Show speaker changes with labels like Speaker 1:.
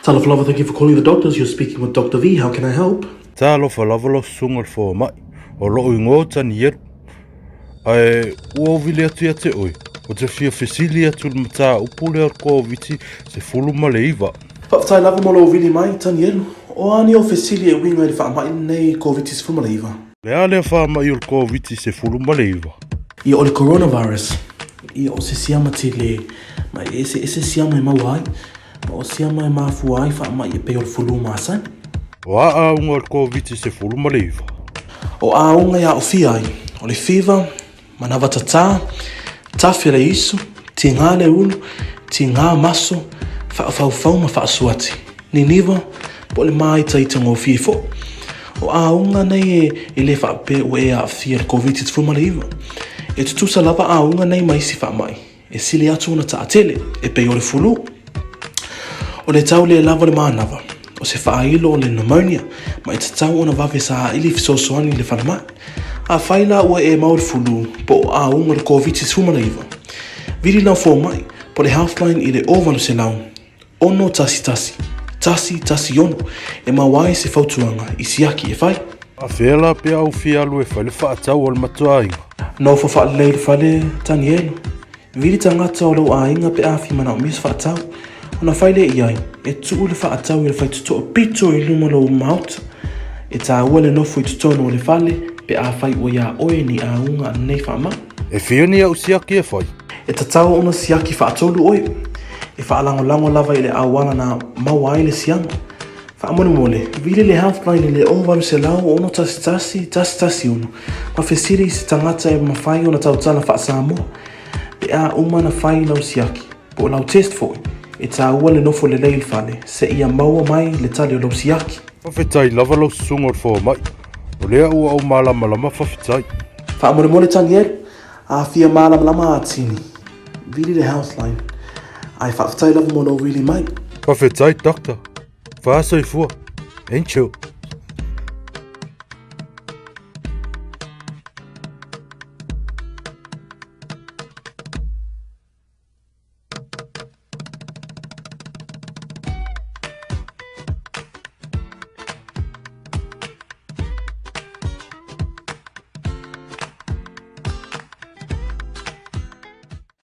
Speaker 1: Talofa lava, thank you for calling the doctors, you're speaking with Doctor V, how can I help?
Speaker 2: Talofa lava lau susuga i le fomai, o lou igoa o Tanielu. Ae ua ou vili atu ia te oe, ou te fia fesili atu i le mataupu lea o le Koviti 19.
Speaker 1: Faafetai lava mo lou vili mai, Tanielu. O a ni ou fesili e uiga i le faamai lenei Koviti 19?
Speaker 2: O le a lea faamai o le Koviti 19?
Speaker 1: Ia o le coronavirus, ia o se siama tele ma e eseese siama e maua ai. Ma o siama e mafua ai faamai e pei o le fulu masani.
Speaker 2: O a auga o le Koviti-19?
Speaker 1: O auga e aofia ai, o le fiva, manava tatā, tafe le isu, tigā le ulu, tigā maso, faafaufau ma faasuati, niniva, po o le māitaitagofie foi. O auga nei e le faapea ua e aafia i le Koviti-19. E tutusa lava auga nei ma isi faamai. E sili atu ona taatele, e pei o le fulu. O le tau le lava o le manava, o se faailo o le pneumonia, ma e tatau ona vave saili fesoasoani i le falemai. Afai la ua e mau le fulu, po o auga le Koviti-19, vili lau fomai po le Healthline i le 0800 611 116 e maua ai se fautuaga i siaki e fai.
Speaker 2: A fea la pe au fia alu e fai le faatau a le matuaiga?
Speaker 1: Nofo faalelei i le fale, Tanielu. Vili tagata o lou aiga pe a fia manaomia se faatau. Ona fai lea i ai, e tuu le faatau i le faitotoa pito i luma o lou maota. E taua le nofo i totonu o le fale pe a fai ua iā oe ni auga a lenei faamai.
Speaker 2: E fia ni au siaki e fai?
Speaker 1: E tatau ona siaki faatolu oe. E faalagolago lava i le auala na maua ai le siama. Faamolemole, vili le Healthline i le 0800 611 116 ma fesili i se tagata e mafai ona tautala faa-Samoa. Pe a uma na fai lau siaki, po o lau test foi, e taua le nofo lelei i le fale seia maua mai le tali o lau siaki.
Speaker 2: Faafetai lava lau susuga o le fomai, o lea ua ou malamalama faafetai.
Speaker 1: Faamolemole Tanielu, a fia malamalama atini, vili le Healthline. Ae faafetai lava mo lou vili mai.
Speaker 2: Faafetai Doctor. Fa soifua. Encho.